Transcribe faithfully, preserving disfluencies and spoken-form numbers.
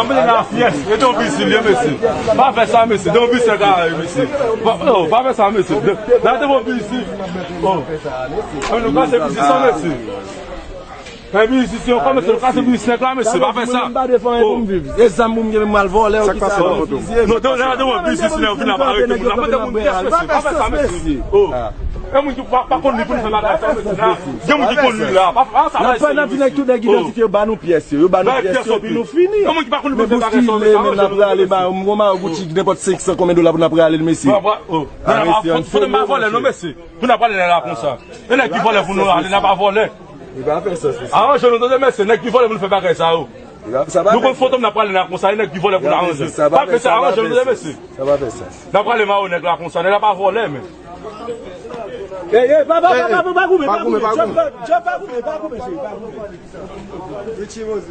N ap mennen nan fyès. Rete yon biznis li ye, mesye. Pa fè sa, mesye. De yon biznis ka ye, mesye. Pa, oh, pa fè sa, mesye. De, la, de yon biznis. Oh. An nou kase biznis sa, mesye. Fè biznis, se yon kòmèsan, nou kase biznis nèg la, mesye, pa fè sa. Mwen pa defan pou m viv. E zam pou m gen, m al vòlè, ou ki sa, ou fizye m. Non, de, de, de, biznis nèg vin ap arete moun la, mande moun pyès, mesye, pa fè sa, mesye. Oh. E moun ki pa, pa konn li pou l fè bagay sa, mesye, la. Gen moun ki konn li la, pa, pa sa, mesye. N ap di nèg tout nèg idantifye, yo ba nou pyès yo, yo ba nou pyès yo, epi nou fini. Gen moun ki pa konn li pou l fè bagay sa, mesye, men n ap rale, ba, m gon mayo Gucci, nenpòt senk san konbyen dola pou n ap rale l, mesye. Foto n ap vòlè, non, mesye. Pou n ap rale la konsa. E nèg ki vòlè pou nou rale, n ap vòlè. Li pa fè sans, mesye. Aranje nou, tande, mesye. Nèg ki vòlè pou nou fè bagay sa yo. Li pa, sa pa fè sans. Nou pran foto, n ap prale la konsa, e nèg ki vòlè pou nou aranje. Sa pa fè, sa pa fè sans. Aranje nou, tande, mesye. Sa pa fè sans. N ap prale mawon nèg la konsa, nèg la pa vòlè, men. Ey, ey, pa, pa, pa, pa, pa goumen, pa goumen, pa goumen. Jump, jump, pa goumen, pa goumen, cheri, pa goumen. Richie Moses.